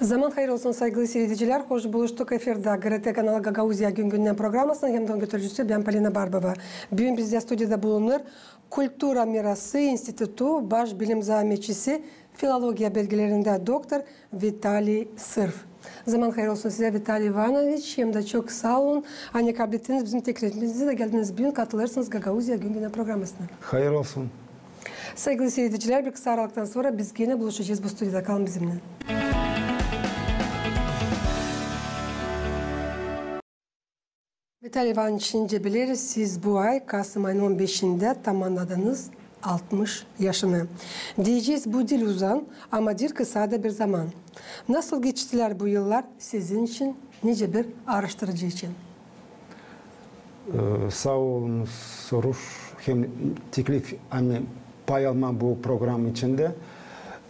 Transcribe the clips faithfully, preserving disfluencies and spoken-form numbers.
Zaman hayır olsun, saygılı siiredicilär. Hoş buluştuk efirdä GRT kanalı Gagauziya gün-gündän programasının hem dä onun götürücüsü bän, Polina Barbova. Büün bizdä studiyada bulunêr Kultura mirası institutu baş bilim zaametçisi, filologiya bilgilerindä doktor Vitaliy Sırf. Zaman hayır olsun sizä, Vitaliy İvanoviç, hem dä çok saa olun, ani kablettiniz bizim teklifimizi da geldiniz büün katılêrsınız Gagauziya gün-gündän programasına. Hayır olsun. Saygılı siiredicilär, bir kısa aralıktan sora biz genä buluşacez bu studiyada. Kalın bizimnän. Vitaliy İvanoviç, nicä bileriz, siz bu ay, kasım ayının on beşindä tamannadınız altmış yaşını. Deyecez, bu diil uzan, ama diil kısa da bir zaman. Nasıl geçtilär bu yıllar sizin için, nicä bir aaraştırıcı için? E, saa olun soruş hem teklif, ani pay almaa bu program içindä.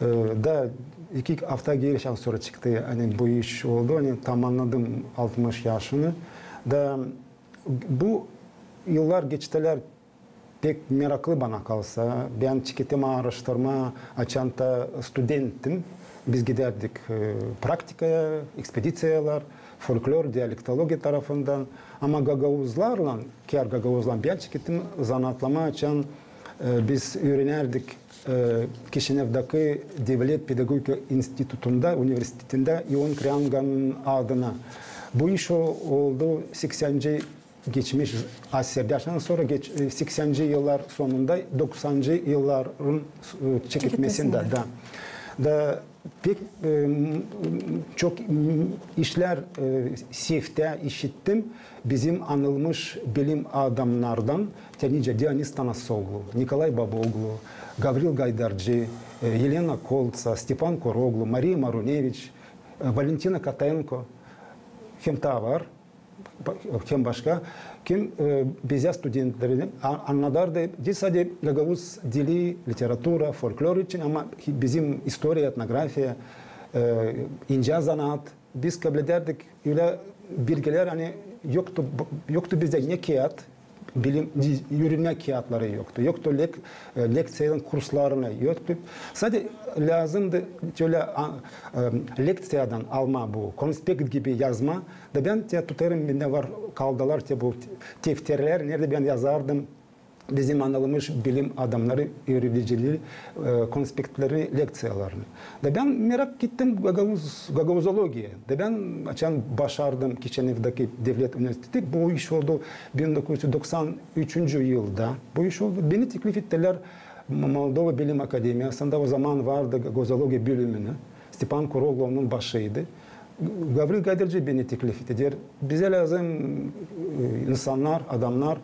E, da iki afta geeri sora çıktı, ani bu iş oldu, ani tamannadım altmış yaşını. Da bu yıllar geçtilär pek meraklı bana kalsa. Bän çekettim aaraştırmaa, açan taa studenttim. Biz gidärdik, e, praktikaya, ekspediţiyalar, folklor, dialektologiya tarafından. Ama gagauzlarlan, kär gagauzlan, bän çekettim zanaatlamaa, açan, e, biz üürenärdik, e, Kişinevdaki Devlet pedagogika institutunda, universitetindä İon Krianganın adına. Bu iş o-, oldu seksänci geçmiş aserdä, ondan sora geç-, e, seksänci yıllar sonunda, doksancı yılların, e, çeketmesindä. Da, da pek, e, m-, m-, çok, m-, işlär, e, seftä işittim. Bizim anılmış bilim adamnardan, tä nicä Dionis Tanasoglu, Nikolay Babaoglu, Gavril Gaydarci, e, Elena Kolţa, Stepan Koroglu, Mariya Maruneviç, e, Valentina Kotenko, hem taa var. Ba-, hem başka, kim, e, bizä studentleri a-, annadardı, diil sade gagauz dili, literatura, folklor için, ama bizim istoriya, etnografiya, e, incä zanaat. Biz kabledärdik ölä bilgilär, ani yoktu, yoktu bizdä ne kiyat, bilim, üürenmä kiyatları yoktu. Yoktu lek-, e, lekţiyanın kurslarını yoktu. Sade lääzımdı ölä, a, e, lekţiyadan almaa bu, konspekt gibi yazmaa. Da bän tä tutêrım, bendä var, kaldılar tä bu te-, tefterlär, neredä bän yazardım bizim anılmış bilim adamnarını, üüredicileri, e, konspektleri, lekţiyalarını. Da bän merak ettim gagauz-, gagauzologiya. Da bän açan başardım Kişinevdaki Devlet universiteti, bu iş oldu bin dokuz üz doksan üçüncü yılda. Bu iş oldu. Beni teklif ettilär M-, Moldova Bilim Akademiyasında, o zaman vardı gagauzologiya bölümünü. Stepan Koroglu onun başıydı. Gavril Gaydarci beni teklif etti. Deer, bizä lääzım, e, insannar, adamnar,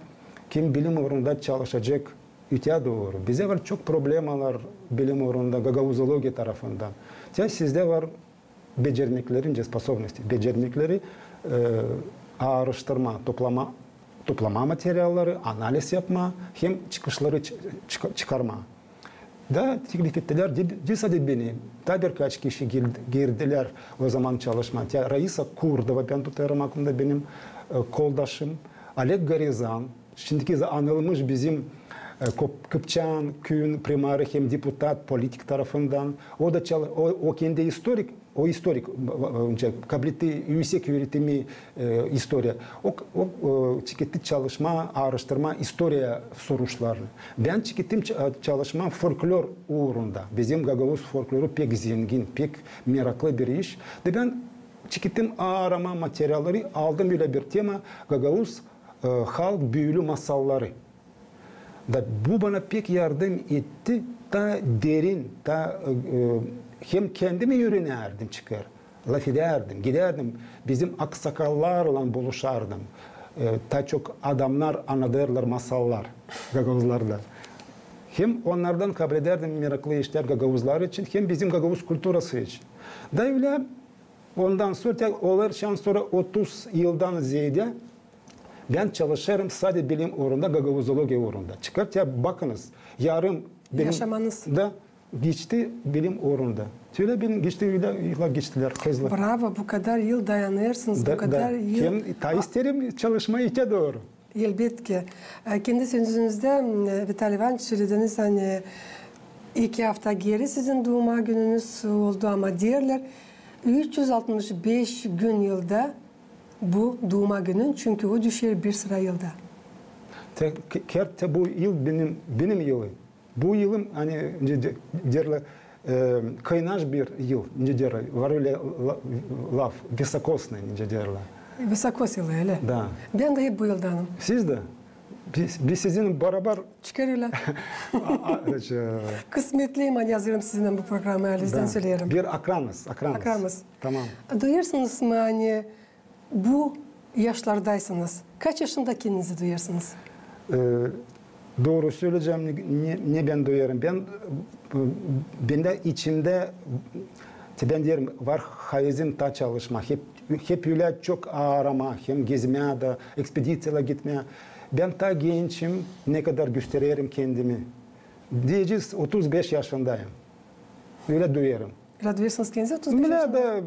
kim bilim uurunda çalışacek öteyä dooru. Bizä var çok problemalar bilim uurunda, gagauzologiya tarafından. Tä sizdä var becermekleri, nicä способности, becermekleri, e, aaraştırmaa, toplamaa, toplamaa materialları, analiz yapmaa hem çıkışları çı-, çıka-, çıkarmaa. Da teklif ettilär, di-, diil sade beni, taa birkaç kişi gir-, girdilär o zaman çalışmaa. Tä Raisa Kurdova, bän tutêrım aklımda, benim, e, koldaşım, Oleg Gorizan, şindiki za-, anılmış bizim, e, Kop-, Kıpçaan küüyün primarı hem deputat, politik tarafından. O da çal-, o, o kendi istorik, o istorik, b-, b-, b-, kabletti üüsek üüretimi, e, istoriya. O, o, e, çeketti çalışmaa, aaraştırmaa istoriya soruşlarını. Bän çekettim ç-, e, çalışmaa folklor uurunda. Bizim gagauz folkloru pek zengin, pek meraklı bir iş. Da bän çekettim aaramaa materialları, aldım bölä bir tema, gagauz, e, halk büülü masalları. Da bu bana pek yardım etti, taa derin, taa, e, e, hem kendim üürenärdim çıkar, lafedärdim, gidärdim, bizim aksakallarlan buluşardım. E, taa çok adamnar annadêrlar masallar gagauzlarda. Hem onnardan kabledärdim meraklı işlär gagauzlar için, hem bizim gagauz kulturası için. Da ölä, ondan sora, tä, olar şan sora otuz yıldan zeedä bän çalışêrım sade bilim uurunda, gagauzologiya uurunda. Çıkar tä, bakınız, yarım benim... Yaşamanız. Da geçti bilim uurunda. Şölä benim geçti, ölä yıllar geçtilär hızlı. Bravo, bu kadar yıl dayanêrsınız, bu kadar yıl. Hem taa isteerim çalışmaa öteyä dooru. Elbetki. E, kendi sözünüzdä, m, Vitaliy İvanoviç, sölediniz, ani iki afta geeri sizin duuma gününüz oldu, ama deerlär, üç üz altmış beş gün yılda bu duuma günün, çünkü o düşer bir sıra yılda. Te, ke-, kert te bu yıl benim, benim yılım. Bu yılım, ani, nicä de-, derlär, e, kaynaş bir yıl, nicä derlär, var ölä la-, laf, високосный, nicä derlär. Високос yılı, ölä? Da. Bän dä hep bu yıldanım. Siz dä? Biz, biz sizinnän barabar. Çıkar ölä. A, a, şey, kısmetliyim, ani hazırım sizinnän bu programayı, halizdän söleerim. Bir akranız, akranız. Akranız. Tamam. Duyêrsınız mı, ani bu yaşlardaysınız? Kaç yaşında kendinizi duyêrsınız? E, dooru söleyecäm, ne, ne, ne bän duyêrım. Bän, e, bendä içimdä, te bän deerim, var havezim taa çalışmaa. Hep, hep ölä çok aaramaa, hem gezmää dä, ekspeditţiyalara gitmää. Bän taa gençim, ne kadar göstererim kendimi. Deyecez, otuz beş yaşındayım. Ölä duyêrım. Ölä duyêrsınız kendinizi otuz beş yaşında? Bän dä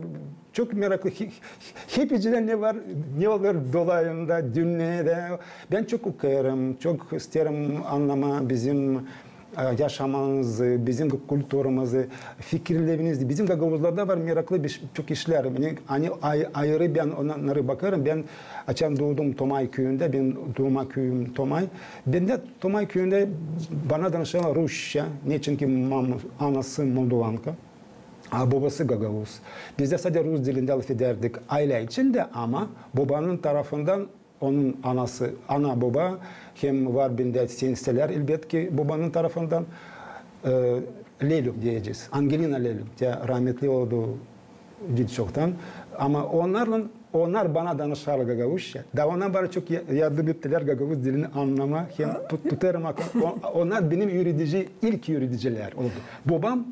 çok meraklı. He-, he-, hep içimdä ne var, ne olêr dolayında, dünnedä. Bän çok okuyêrım, çok isteerim annamaa bizim, e, yaşamanızı, bizim kulturamızı, fikirlerinizi. Bizim gagauzlarda var meraklı bir, çok işlär. Ani, ani ay-, ayırı bän onnarı bakêrım. Bän açan duudum Tomay küüyündä, benim duuma küüyüm Tomay. Bendä Tomay küüyündä bana danışêrlar rusça, neçinki mam-, anası moldovanka, a bobası gagauz. Biz dä sade rus dilindä lafedärdik aylä içindä, ama bobanın tarafından onun anası, ana-boba, hem var bendä senselär, elbetki, bobanın tarafından, e, Lelü deyecez, Angelina Lelü, te rahmetli oldu çoktan. Ama onnarlan, onnar bana danışêrlar gagauzça. Da onnar bana çok ya-, yardım ettilär gagauz dilini annamaa hem tut-, tutêrım aklan. On-, onnar benim üüredici, ilk üüredicilär oldu. Bobam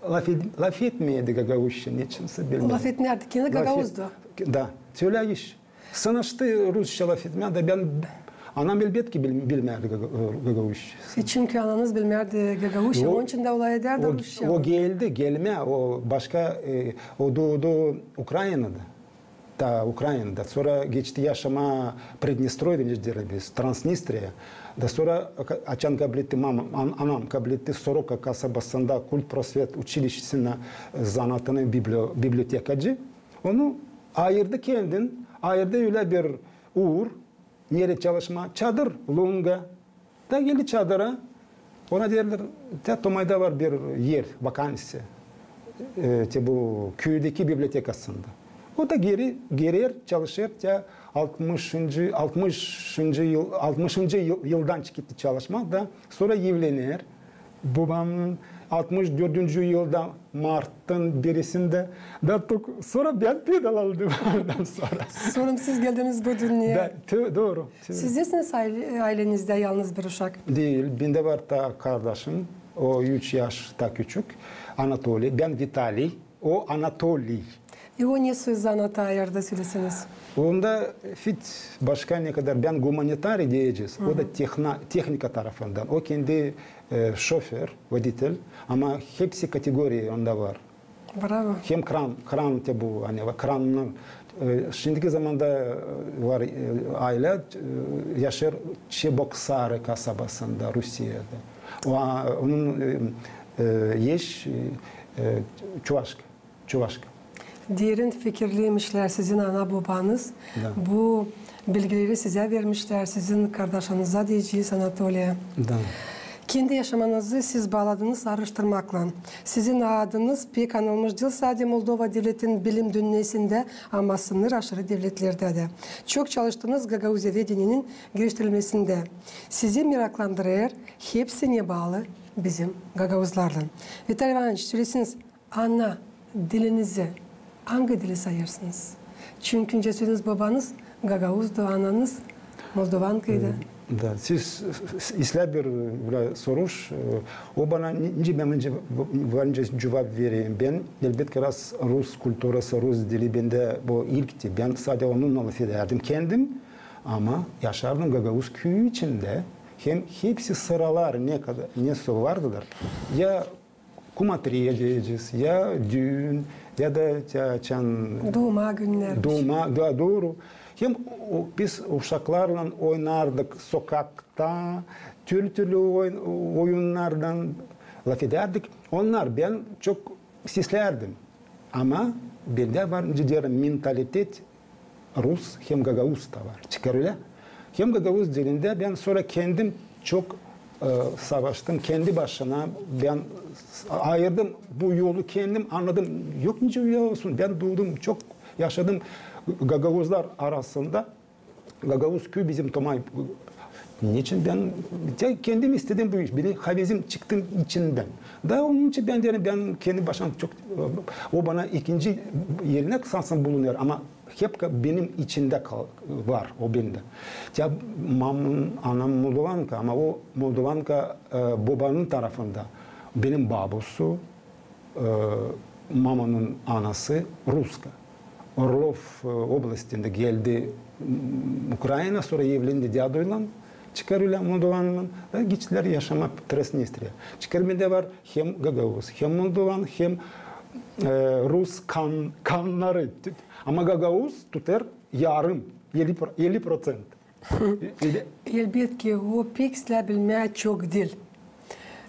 lafed-, lafetmeerdi gagauzça, neçinsä bilmeerim. Lafetmeerdi, kendi gagauzdu. Da, sölä iş. Sanaştı rusça lafetmää, da bän, anam elbetki bil-, bilmärdi gaga-, gagauzça. E, çünkü ananız bilmärdi gagauzça, onun için dä o lafedärdi rusça. O geldi, gelmää, o başka, e, o duudu Ukraynada. Da Ukraynada. Sora geçti yaşamaa Pridnestroyada, nicä deeriz biz, Transnistriya. Da sora, açan kabletti, mam-, an-, anam kabletti Soroka kasabasında Kultprosvet uçilişçesinä, e, zanaatının biblio-, bibliotekacı. Onu ayırdı kendin, ayırdı ölä bir uur, neredä çalışmaa, çadır, Lunga. Da geldi çadıra, ona deerlär, te Tomayda var bir er, vakanţiya, e, te bu küüdeki bibliotekasında. O da geri, girer, çalışêr, te altmışıncı, altmışıncı yıl, altmışıncı yıl, yıldan çıktı çalışmaa da, sora evlener. Bobamın altmış dördüncü yılda martın birisindä da tok-, sora bän peydalandım ondan sora. Sora siz geldiniz bu dünneyä. Da, te-, dooru. Siz dersiniz aylenizdä yalnız bir uşak? Diil, bendä var taa kardaşım, o üç yaş taa küçük, Anatoliy, bän Vitaliy. O Anatoliy. E o ne zanaata ayırdı, söleseniz? Onda fit başka ne kadar, bän gumanitariy deyecez. O da tehna-, tehnika tarafından. O kendi, e, şoför, водитель, ama hepsi kategoriya onda var. Bravo. Hem kran, kran te bu, ani krannı, e, şindiki zamanda, e, var, e, aylä, e, yaşêêr Çeboksarı kasabasında, Rusiyada. O, a, onun, e, e, eş, e, e, çuvaşka. Çuvaşka. Derin fikirliymişlär sizin ana-bobanız. Da. Bu bilgileri sizä vermişlär, sizin kardaşınıza deyecez, Anatoliyä. Da. Kendi yaşamanızı siz baaladınız aaraştırmaklan. Sizin adınız pek anılmış diil sade Moldova devletin bilim dünnesindä, ama sınır aşırı devletlerdä dä. Çok çalıştınız Gagauziyavedeniyenin geliştirilmesindä. Sizi meraklandırêr hepsi, ne baalı bizim gagauzlarlan. Vitaliy İvanıç, söleseniz, ana dilinizi angı dili sayêrsınız? Çünkü nicä sölediz, bobanız gagauzdu, ananız moldovankaydı. E, da, siz, s-, s-, islää bir, e, bölä soruş, e, o bana ni-, nicä bän, nicä, var nicä cuvap vereyim. Bän, elbetki, raz rus kulturası, rus dili bendä bu ilkti. Bän sade onunnan lafedärdim kendim, ama yaşardım gagauz küüyü içindä, hem hepsi sıralar ne kadar, ne vardılar. Ya kumatriya deyecez, ya düün, ya da te açan duuma günnär. Duuma, da, dooru. Hem o, biz uşaklarlan oynardık sokakta, türlü-türlü oy-, oyunnardan lafedärdik. Onnar, bän çok seslärdim. Ama Bendä var, nicä deerim, mentalitet rus hem gagauz da var. Çıkar ölä. Hem gagauz dilindä bän sora kendim çok, e, savaştım. Kendi başıma bän s-, ayırdım bu yolu, kendim annadım. Yok nicä ölä olsun. Bän duudum, çok yaşadım gagauzlar arasında. Gagauz küü bizim Tomay. Neçin bän te kendim istedim bu iş. Benim havezim çıktı içindän. Da onun için bän deerim, bän kendi başıma çok, o bana ikinci erinä sansın bulunêr, ama hep ka-, benim içindä kal-, var o bendä. Ya, maman, anam moldovanka, ama o moldovanka, e, bobanın tarafında. Benim babusu, e, mamanın anası ruska. Orlov, e, oblastında geldi, m, Ukraina, sora evlendi däduylan, çıkar ölä, moldovannan, da gittilär yaşamaa Transnistriya. Çıkar bendä var hem gagauz, hem moldovan, hem, e, rus kan-, kannarı. Ama gagauz tutêr yarım, elli pro-, elli proţent. Ölä. Elbetki, o pek islää bilmää çok dil.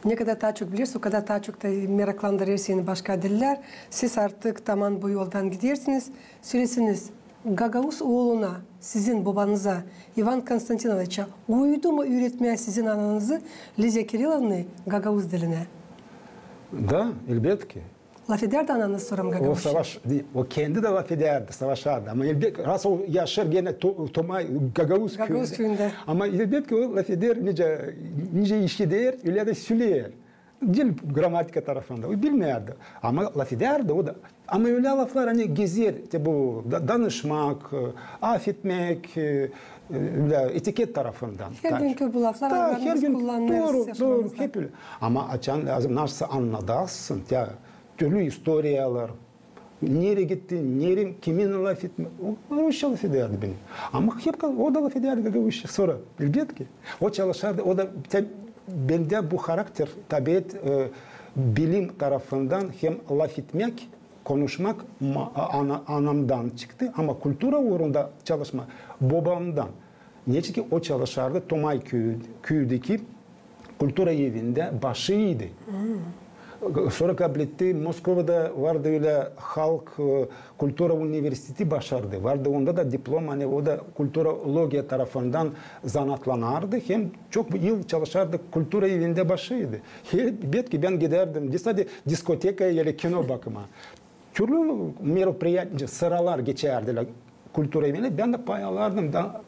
Ne kadar taa çok bilersin, o kadar taa çok da meraklandırêr seni başka dillär. Siz artık taman bu yoldan gidersiniz. Söleseniz, gagauz ooluna, sizin bobanıza, İvan Konstantinoviçä, uydu mu üüretmää sizin ananızı, Lidiya Kirilovnayı, gagauz dilinä? Da, elbetki. Lafedärdi ananız sora gagauzça? O savaş, di-, o kendi dä lafedärdi, savaşardı. Ama elbetki, ras o yaşêêr genä To-, Tomay, gagauz küündä. Gagauz küündä. Ama elbetki o lafeder, nicä, nicä işider, ölä dä söleer. Diil gramatika tarafında, o bilmärdi. Ama lafedärdi o da. Ama ölä laflar, ani gezer, te bu da-, danışmak, e, afetmäk, e, e, ölä etiket tarafından. Hergünkü bu laflar, da, hergün kullanılêr. Dooru, dooru, hep ölä. Ama açan lääzım, nasıl annadasın, ya, türlü istoriyalar, nereyi gitti, nereyi, kiminnän lafetmää. O rusça lafedärdi benim. Ama hep kal-, o da lafedärdi gagauzça sora, elbetki. O çalışardı, o da te-, bendä bu harakter, tabiat, e, bilim tarafından hem lafetmäk, konuşmak ma-, a-, ana-, anamdan çıktı, ama kultura uurunda çalışmaa bobamdan. Neçin ki o çalışardı Tomay küü-, küüdeki kultura evindä başıydı. Sora kabletti, Moskovada vardı ölä halk, e, kultura universiteti başardı. Vardı onda da diplom, ani o da kulturologiya tarafından zanaatlanardı. Hem çok yıl çalışardı kultura evindä başıydı. Elbetki bän gidärdim, sade diskotekaya ya da kino bakmaa. Türlü meropriyatiya, sıralar geçärdi kultura evindä. Bän dä pay alardım. Da,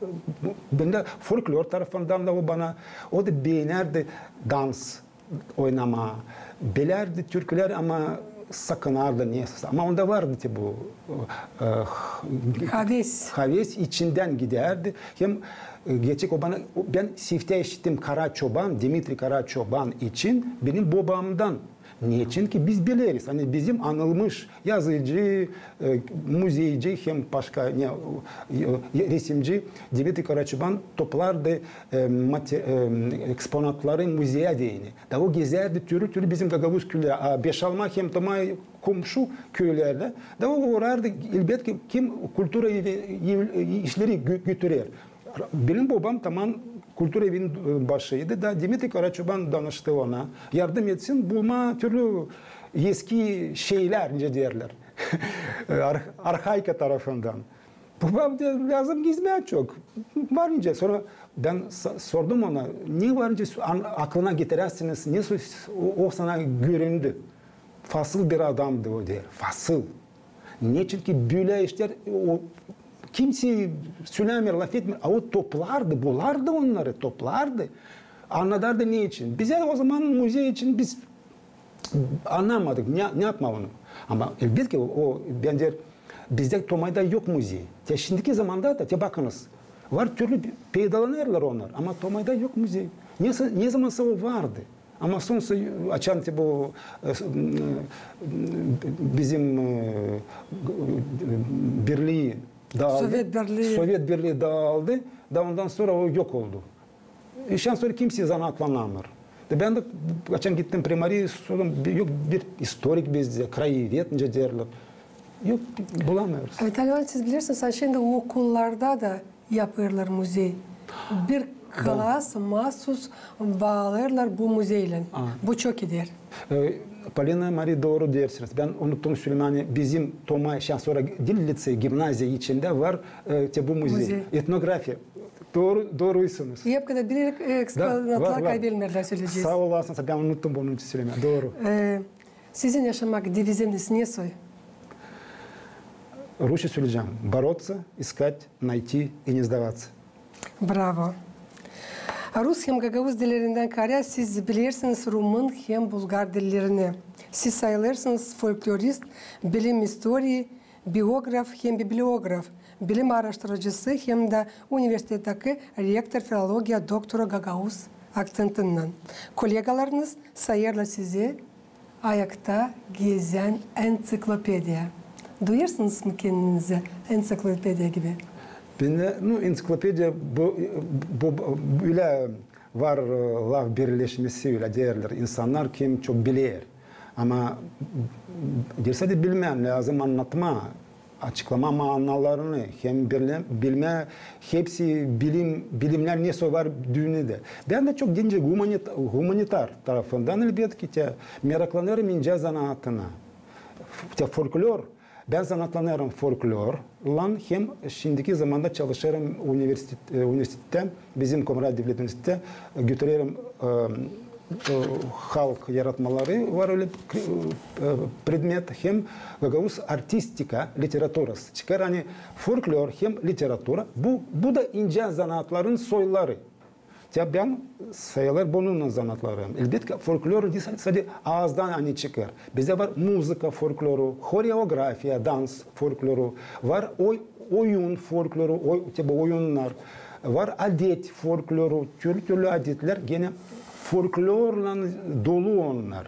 bän dä folklor tarafından da o bana, o da beenärdi dans oynamaa. Bilärdi türkülär, ama sakınardı neysä. Ama onda vardı te bu, e, haves. Haves içindän gidärdi. Hem, e, gerçek o bana, o, bän seftä işittim Karaçoban, Dimitri Karaçoban için benim bobamdan. Neçin ki biz bileriz, ani bizim anılmış yazıcı, e, muzeyci hem başka ne, e, resimci Dimitri Karaçoban toplardı, e, mate-, e, eksponatları muzeyä deyni. Da o gezärdi türlü-türlü bizim gagauz küüleri, a, Beşalma hem Tomay komşu küülerdä. Da o uurardı, elbetki, kim kultura evi, ev-, işleri gö-, götürer. Benim bobam taman kultura evinin, e, başıydı da Dimitri Karaçoban danıştı ona, yardım etsin bulmaa türlü eski şeylär, nicä deerlär, ar-, arhaika tarafından. Bobam da lääzım gezmää çok. Var nicä, sora bän sa-, sordum ona, ne var nicä an-, aklına getiräsiniz, ne sö-, o, o sana göründü. Fasıl bir adamdı o, deer. Fasıl. Neçin ki bölä işlär, o kimsey sölämeer, lafetmeer, a o toplardı, bulardı onnarı, toplardı. Annadardı neçin. Bizä o zaman muzey için biz annamadık, ne, ne yapmaa onu. Ama elbetki o, o, bän deer, bizdä Tomayda yok muzey. Te şindiki zamanda da, te bakınız, var türlü peydalanêrlar onnar, ama Tomayda yok muzey. Ne, ne zamansa o vardı. Ama sonsa, açan te bu, e, s-, m, e, bizim, e, g-, birlii daaldı. Sovet Birlii. Sovet Birlii daaldı, da ondan sora o yok oldu. E, şindän sora kimsey zanaatlanamêêr. Da bän dä, açan gittim primariyaya, sordum, bi-, yok bir istorik bizdä, krayeved, nicä deerlär. Yok, bulamêêrız. Vitaliy İvanoviç, siz bilersiniz, şindi okullarda da yapêrlar muzey. Bir klas maasuz baalêêrlar bu muzeylän. Bu çok eder. E, Polina Mari, dooru deersiniz. Bän unuttum sölemää, ani bizim Tomay, şindän sora diil lisey, gimnaziya içindä var, e, te bu muzey. Muzey. Etnografiya. Dooru, doorusunuz. Hep kadar bilerek, e, kısa notlar kaybelmerdän söleyecez. Saa olasınız, bän unuttum bunu sölemää. Dooru. E, sizin yaşamak devizeniz ne soy? Rusça söleyecäm. Бороться, искать, найти и не сдаваться. Bravo. Rus hem gagauz dillerindän kaarä siz bilersiniz rumın hem bulgar dillerini. Siz sayılêrsınız folklorist, bilim istoriyi, biograf hem bibliograf, bilim aaraştırıcısı hem dä universitetteki rektor filologiya doktoru gagauz akţentinnän. Kolegalarınız sayêrlar sizi ayakta gezän enţiklopediya. Duyêrsınız mı kendinizi enţiklopediya gibi? Bän, nu, enţiklopediya bu, bu, bu, ölä var, e, laf birleşmesi, ölä deerlär insannar, kim çok biler. Ama diil sade bilmää, lääzım annatmaa, açıklamaa maanalarını, hem birle-, bilmää hepsi bilim, bilimnär ne soy var dünnedä. Bän dä çok deyni gumanitar tarafından, elbetki, te meraklanêrım incä zanaatına. Te folklor, bän zanaatlanêrım folklorlan hem şindiki zamanda çalışêrım universitet-, e, universitettä, bizim Komrat devlet universitettä, e, götürerim, e, e, halk yaratmaları var ölä, e, predmet, hem gagauz artistika literaturası çıkêr, ani folklor hem literatura, bu, bu da incä zanaatların soyları. Te bän sayılêr bununnan zanaatlarım. Elbetki, folklor diil sade aazdan ani çıkêr. Bizdä var muzıka folkloru, horeografiya, dans folkloru, var oy-, oyun folkloru, oy-, te bu oyunnar, var adet folkloru, türlü-türlü adetlär genä folklorlan dolu onnar.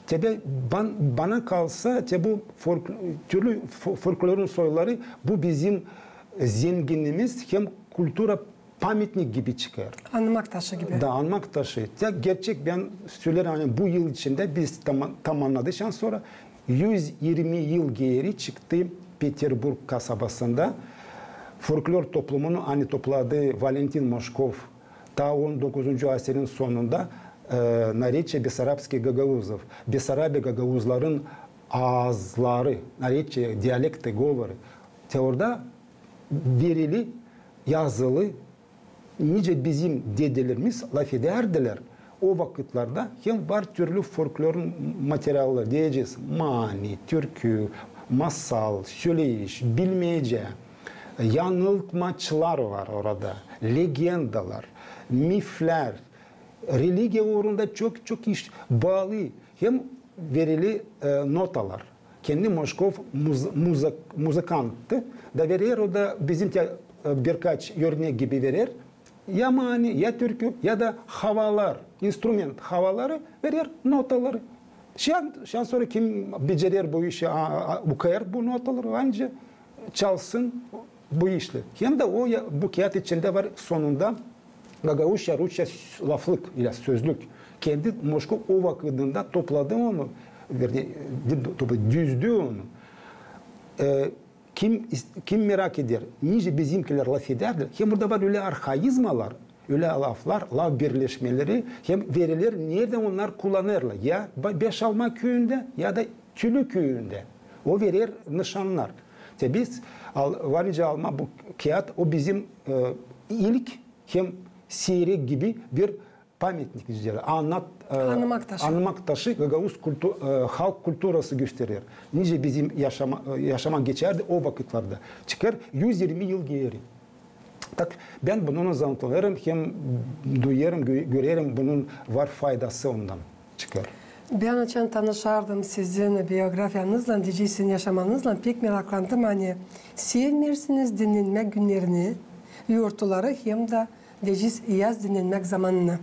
Te bän, ban-, bana kalsa, te bu folk-, türlü fo-, folklorun soyları, bu bizim zenginimimiz hem kultura pametnik gibi çıkêr. Anmak taşı gibi. Da, anmak taşı. Ya, gerçek, bän söleerim, ani bu yıl içindä biz tama-, tamannadıysan sora, üz irmi yıl geeri çıktı Peterburg kasabasında folklor toplumunu, ani topladı Valentin Moşkov, taa on dokuzuncu asirin sonunda, e, наречия бессарабских гагаузов, Besarabi gagauzların aazları, наречия, диалекты, говоры. Te orada verili, yazılı, nicä bizim dedelerimiz lafedärdilär o vakıtlarda, hem var türlü folklorun materialları, deyecez, maani, türkü, masal, söleyiş, bilmecä, yanıltmaçlar var orada, legendalar, miflär, religiya uurunda çok, çok iş baalı, hem verili, e, notalar. Kendi Moşkov muz-, muzık-, muzıkanttı da verer o da bizim te, e, birkaç örnek gibi verer. Ya maani, ya türkü, ya da havalar, instrument havaları verer notaları. Şindän, şindän sora kim becerer bu işi, a, a, okuyêr bu notaları, ancak çalsın bu işlär. Hem dä o ya, bu kiyat içindä var sonunda gagauzça, rusça s-, laflık, ilä sözlük. Kendi Moşkov o vakıdında topladı onu, вернее, di-, topladı, düzdü onu. E, kim is-, kim merak eder, nicä bizimkilär lafedärdi, hem burada var ölä arhaizmalar, ölä laflar, laf birleşmeleri, hem veriler, neredä onnar kullanêrlar. Ya Ba-, Beşalma küüyündä, ya da Tülü küüyündä. O verer nışannar. Te biz al-, var nicä alma bu kiyat, o bizim, e, ilk hem siirek gibi bir pametnik, anat-, e, anmak taşı. Anmak taşı gagauz kultu-, e, halk kulturası gösterer. Nicä bizim yaşama-, e, yaşamak geçärdi o vakıtlarda. Çıkêr üz irmi yıl geeri. Tak, bän bununnan zanaatlanêrım hem duyêrım, gö-, görerim, bunun var faydası ondan çıkêr. Bän açan tanışardım sizin biografiyanızlan, deyecez, sizin yaşamanızlan, pek meraklandım, ani sevmeersiniz dinnenmäk günnerini, yortuları hem dä, deyecez, yaz dinnenmäk zamanını.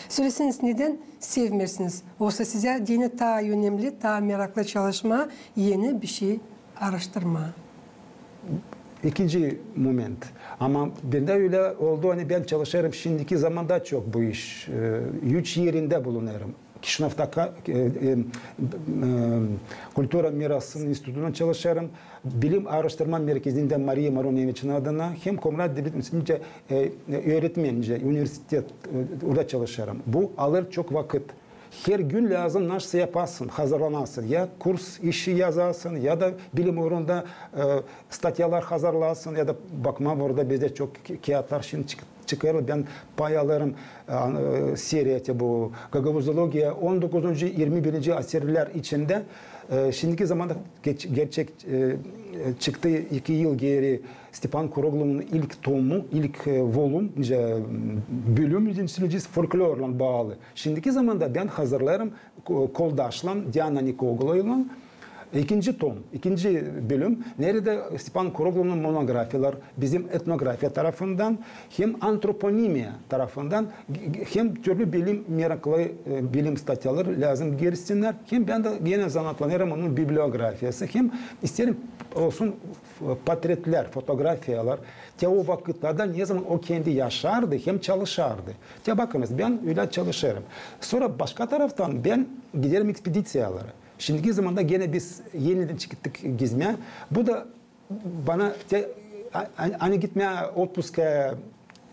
Söläseniz, nedän sevmeersiniz? Oysa sizä deyni taa önemli, taa meraklı çalışmaa, eni bişey aaraştırmaa. İkinci moment. Ama bendä ölä oldu, ani bän çalışêrım şindiki zamanda çok bu iş. E, üç erindä bulunêrım. Kişinövda ka-, e, e, e, Kultura mirasının institutunda çalışêrım. Bilim aaraştırma merkezindä Mariya Maruneviçnanın adına hem Komrat devlet universitetindä, e, e, öğretmen, nicä, universitet, e, orada çalışêrım. Bu alêr çok vakıt. Her gün lääzım nasıl yapasın, hazırlanasın. Ya kurs işi yazasın, ya da bilim uurunda, e, statyalar hazırlasın, ya da bakmaa burada bizdä çok ki-, kiyatlar şindi çık-, çıkêr. Bän pay alêrım, e, an-, e, seriya, te bu gagauzologiya on dokuzuncu, irmi birinci asirlär içindä. E, şindiki zamanda geç-, gerçek, e, çıktı iki yıl geeri Stepan Kuroglunun ilk tomu, ilk, e, volüm, nicä, m, bölüm, nicä söleyecez, folklorlan baalı. Şindiki zamanda bän hazırlêêrım ko-, koldaşlan, Diana Nikogloylan ikinci tom, ikinci bölüm, neredä Stepan Kuroglunun monografiyalar bizim etnografiya tarafından hem antroponimiya tarafından, g-, g-, hem türlü bilim, meraklı, e, bilim statyaları lääzım girsinnär, hem bän dä genä zanaatlanêrım onun bibliografiyası, hem isteerim olsun f-, portretlär, fotografiyalar, te o vakıtlarda ne zaman o kendi yaşardı hem çalışardı. Te bakınız, bän ölä çalışêrım. Sora başka taraftan bän giderim ekspediţiyalara. Şindiki zamanda genä biz enidän çıktık gezmää. Bu da bana te, a-, a-, ani gitmää otpuska,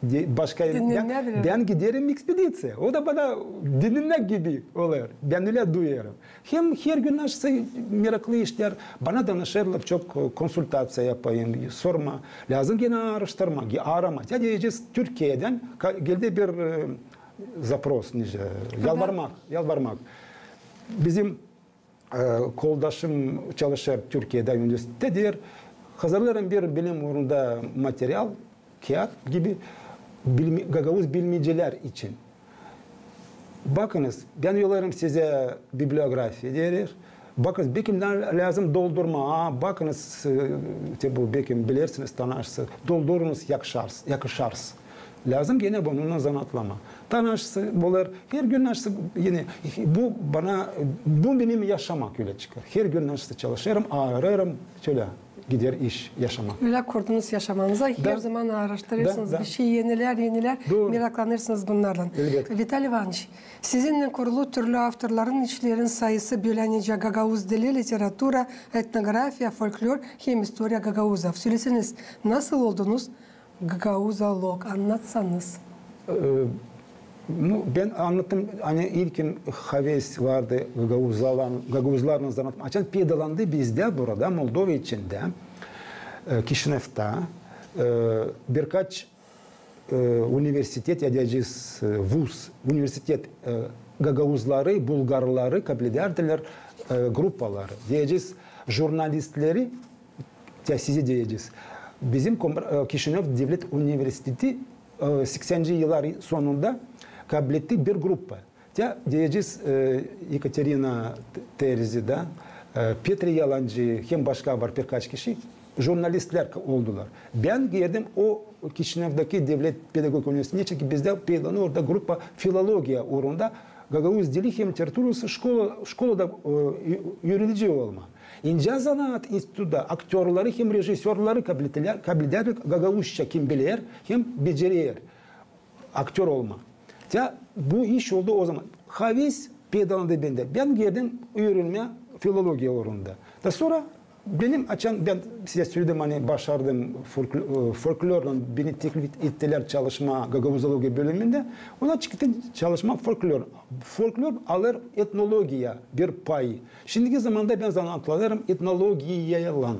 de-, başka, bän, bän giderim ekspediţiya. O da bana dinlenmäk gibi olêr. Bän ölä duyêrım. Hem her gün nasıl meraklı işlär, bana danışêrlar, çok, e, konsultaţiya yapayım, sormaa. Lääzım genä aaraştırmaa, ge-, aaramaa. Ya deyecez, Türkiyedän ka-, geldi bir, e, zaпрос, nicä, yalvarmak, yalvarmak. Bizim, e, koldaşım çalışêr Türkiyedä, universitettä, deer, hazırlêêrım bir bilim uurunda material, kiyat gibi, bilmi-, gagauz bilmecilär için. Bakınız, bän yollêêrım sizä bibliografiya, deer. Bakınız, bekim lää-, lääzım doldurmaa, a, bakınız, e, te bu, bekim bilersiniz, tanışsız, doldurunuz, yakışars-, yakışars. Lääzım genä bununnan zanaatlanmaa. Tanışsız, bunnar her gün nasıl, yani, bu bana, bu benim yaşamak ölä çıkêr. Her gün nasıl çalışêrım, aarêêrım, şölä gider iş yaşamaa. Ölä kurdunuz yaşamanızı, her zaman aaraştırêrsınız bir şey, enilär, enilär, meraklanêrsınız bunnarlan. Vitaliy İvanıç, sizinnän kurulu türlü avtorların işlerin sayısı, bölä nicä gagauz dili, literatura, etnografiya, folklor hem istoriya gagauzov. Söleseniz, nasıl oldunuz gagauzolog, annatsanız. E, nu, bän annattım, ani ilkin haves vardı gagauzlarlan, gagauzlarlan zanaatlanmaa. Açan peydalandı bizdä burada, Moldova içindä, e, Kişinevtä, e, birkaç, e, universitet, ya deyecez, e, vuz, universitet, e, gagauzları, bulgarları kabledärdilär, e, gruppaları, deyecez, jurnalistleri, te sizä deyecez. Bizim Kom-, e, Kişinev devlet universiteti, e, sekseninci yıllar sonunda kabletti bir gruppa. Te deyecez, e, Ekaterina Terzi da, e, Petri Yalancı, hem başka var birkaç kişi, jurnalistlär oldular. Bän girdim o Kişinevdeki devlet pedagogik universitetindä, neçin ki bizdä peydalandı orada gruppa filologiya uurunda, gagauz dili hem literaturası şkola, şkolada, e, üüredicii olmaa. İncä zanaat institutunda aktörları hem rejissörları kabledärdilär, kabledärdilär gagauzça, kim biler hem becerer aktör olmaa. Te bu iş oldu o zaman. Haves peydalandı bendä. Bän girdim üürenmää filologiya uurunda. Da sora benim, açan bän sizä söledim, ani başardım folkl-, e, folklorlan beni teklif ettilär çalışmaa gagauzologiya bölümündä. Ona çıktı çalışmaa folklor. Folklor alêr etnologiya bir pay. Şindiki zamanda bän zanaatlanêrım etnologiyaylan.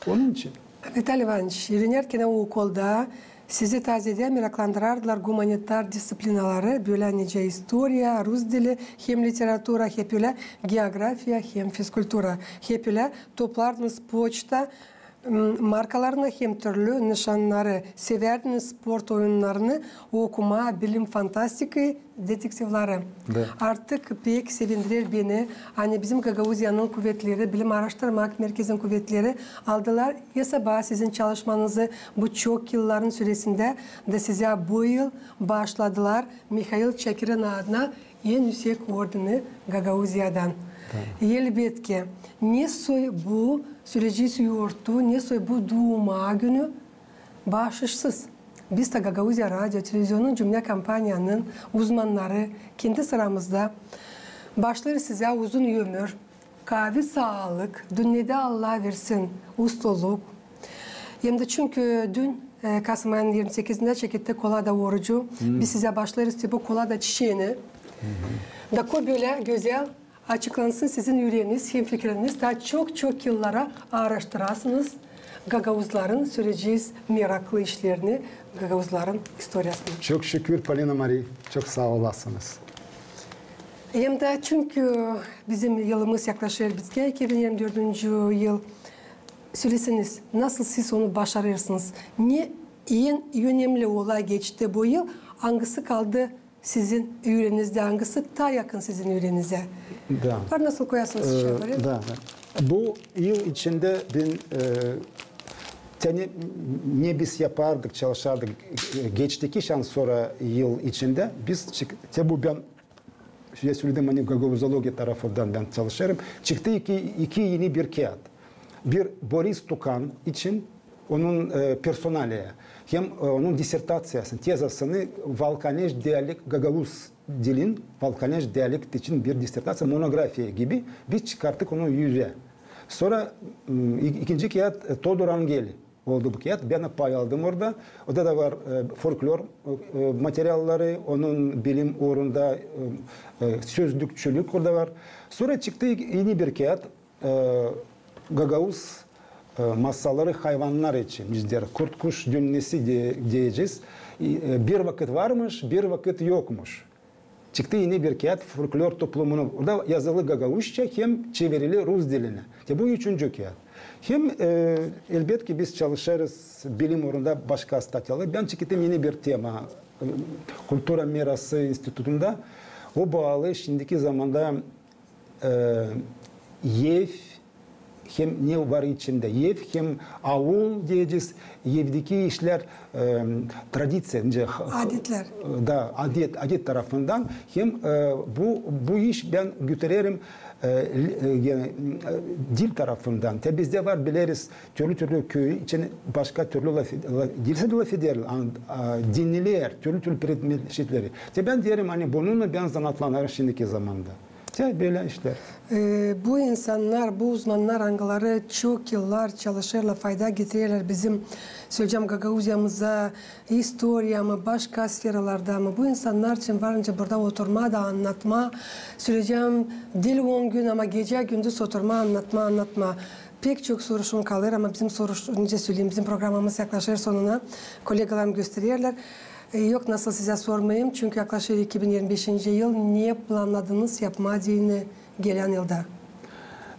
Onun için. Vitaliy İvanıç, üürenärkän okulda sizi tazedä meraklandırardılar gumanitar disţiplinaları, bölä nicä istoriya, rus dili hem literatura, hep ölä geografiya hem fizkultura, hep ölä toplardınız poçta, m, markalarını hem türlü nışannarı, severdiniz sport oyunnarını, okumaa, bilim fantastikayı, detektivları. Da. Artık pek sevindirer beni, ani bizim Gagauziyanın kuvetleri, bilim aaraştırmak merkezin kuvetleri aldılar esaba sizin çalışmanızı bu çok yılların süresindä, da sizä bu yıl baaşladılar Mihail Çakirin adına en üüsek ordeni Gagauziyadan. Da. Elbetki, ne soy bu söleyecez yortu, ne soy bu duuma günü, baaşışsız. Biz dä Gagauziya radio televizionun cümlä kompaniyanın uzmannarı kendi sıramızda baaşlêêrız sizä uzun ömür, kaavi saalık, dünnedä Allah versin ustaluk. Hem dä çünkü dün, e, kasım ayının irmi sekizindä çekettik kolada orucu. Biz sizä baaşlêêrız te bu kolada çiçeeni. Da ko bölä gözäl açıklansın sizin üüreniniz hem fikiriniz, taa çok-çok yıllara aaraştırasınız gagauzların, söleyecez, meraklı işlerini, gagauzların istoriyasını. Çok şükür, Polina Mari, çok saa olasınız. Hem dä çünkü bizim yılımız yaklaşêr bitkää, iki bin yirmi dördüncü yıl, söleseniz, nasıl siz onu başarêrsınız? Ne en önemli olay geçti bu yıl, angısı kaldı sizin üüreninizdä, angısı taa yakın sizin üürenizä? Da. Var nasıl koyasınız işä, var ya? Da, da. Bu yıl içindä bin, e, te ne, ne biz yapardık, çalışardık, e, geçtiki şan sora yıl içindä biz çık-, te bu bän şindä söledim, ani gagauzologiya tarafından bän çalışêrım. Çıktı iki, iki eni bir kiyat. Bir Boris Tukan için, onun, e, personaliya, hem, e, onun disertaţiyasını, tezasını Valkaneş dialekt, gagauz dilin Valkaneş dialekt için bir disertaţiya, monografiya gibi biz çıkarttık onu üzä. Sora, m, ik-, ikinci kiyat, e, Todor Angeli oldu bu kiyat. Bän dä pay aldım orada. Orada da var, e, folklor, e, materialları, onun bilim uurunda, e, e, sözlükçülük orada var. Sora çıktı eni bir kiyat, e, gagauz, e, masalları hayvannar için, bizlär kurt-kuş dünnesi de-, deyecez. E, bir vakıt varmış, bir vakıt yokmuş. Çıktı eni bir kiyat folklor toplumunu. Orada yazılı gagauzça hem çevirili rus dilinä. Te bu üçüncü kiyat. Hem, e, elbetki biz çalışêrız bilim uurunda başka statyalar. Bän çıktım eni bir tema, e, Kultura mirası institutunda. O baalı şindiki zamanda e, ev hem ne var içindä, ev hem aul deyecez, evdeki işlär, e, tradiţiya, nicä, ha-, adetlär. Da, adet, adet tarafından hem, e, bu, bu iş bän götürerim, e, l-, e, genä, e, dil tarafından. Te bizdä var, bileriz, türlü-türlü köy için başka türlü laf, la-, diil sade lafederlär, an-, a, dinnelär türlü-türlü predmet şeyleri. Te bän deerim, ani bununnan bän zanaatlanêrım şindiki zamanda. Te bölä işlär. E, bu insannar, bu uzmannar, angıları çok yıllar çalışêrlar, fayda getirerlär bizim, söleyecäm, Gagauziyamıza, istoriyaya mı, başka sferalarda mı. Bu insannar için var nicä burada oturmaa da annatmaa, söleyecäm, diil on gün, ama gecä-gündüz oturmaa, annatmaa, annatmaa. Pek çok soruşum kalêr, ama bizim soruş-, nicä söleyim, bizim programamız yaklaşêr sonuna. Kolegalarım göstererlär. E, yok nasıl sizä sormayım, çünkü yaklaşêr iki bin yirmi beşinci yıl. Ne plannadınız yapmaa deyni gelän yılda?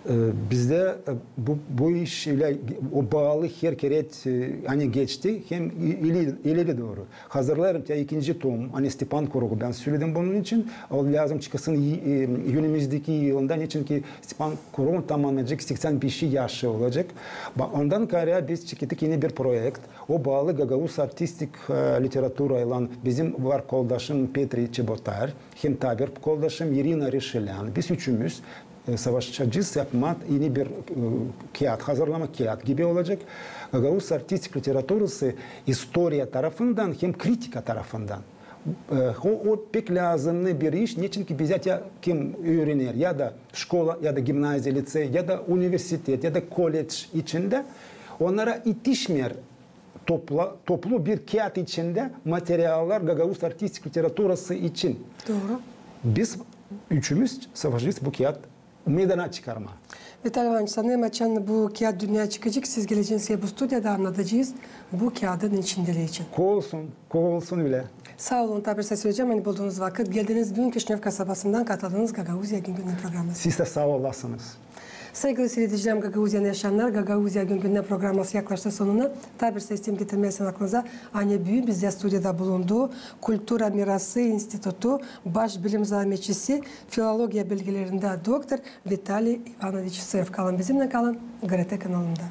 E, bizdä, e, bu, bu iş ölä, o baalı her kerä, e, ani geçti, hem i-, ileri, ileri dooru. Hazırlêêrım te ikinci tom, ani Stepan Kurugu, bän söledim bunun için. O lääzım çıkasın, e, önümüzdeki yılında, neçin ki Stepan Kurugun tamannayacek, seksän beş yaşı olacek. Ba-, ondan kaarä biz çıkarttık eni bir proekt. O baalı gagauz artistik, e, literaturaylan. Bizim var koldaşım Petri Çebotar, hem taa bir koldaşım İrina Reşelän. Biz üçümüz, e, savaşacez yapmaa eni bir, e, kiyat, hazırlamaa kiyat gibi olacek. Gagauz artistik literaturası istoriya tarafından hem kritika tarafından. E, o, o pek lääzımnı bir iş, neçin ki bizä te kim üürener, ya da şkola, ya da gimnaziya, licey, ya da universitet, ya da kolledž içindä, onnara etişmeer topla-, toplu bir kiyat içindä materiallar gagauz artistik literaturası için. Dooru. Biz üçümüz savaşacez bu kiyat meydana çıkarmaa. Vitaliy İvanoviç, sanêrım, açan bu kiyat dünneyä çıkacek, siz geleceniz bu studiyada, annadacez bu kiyadın içindä ne var. Ko olsun, ko olsun ölä. Saa olun, taa bir söleyecäm, ani buldunuz vakıt, geldiniz büün Kişinöv kasabasından, katıldınız Gagauziya gün-gündän programasına. Siz dä saa olasınız. Saygılı siiredicilerim, Gagauziyanı yaşayannar, Gagauziya gün-gündän programası yaklaştı sonuna. Taa bir söleyim getirmää sizin aklınıza, ani büün bizdä studiyada bulundu Kultura mirası institutu baş bilim zaametçisi, filologiya bilgilerindä doktor Vitaliy İvanoviç Sıf. Kalın bizimnän, kalın GRT kanalında.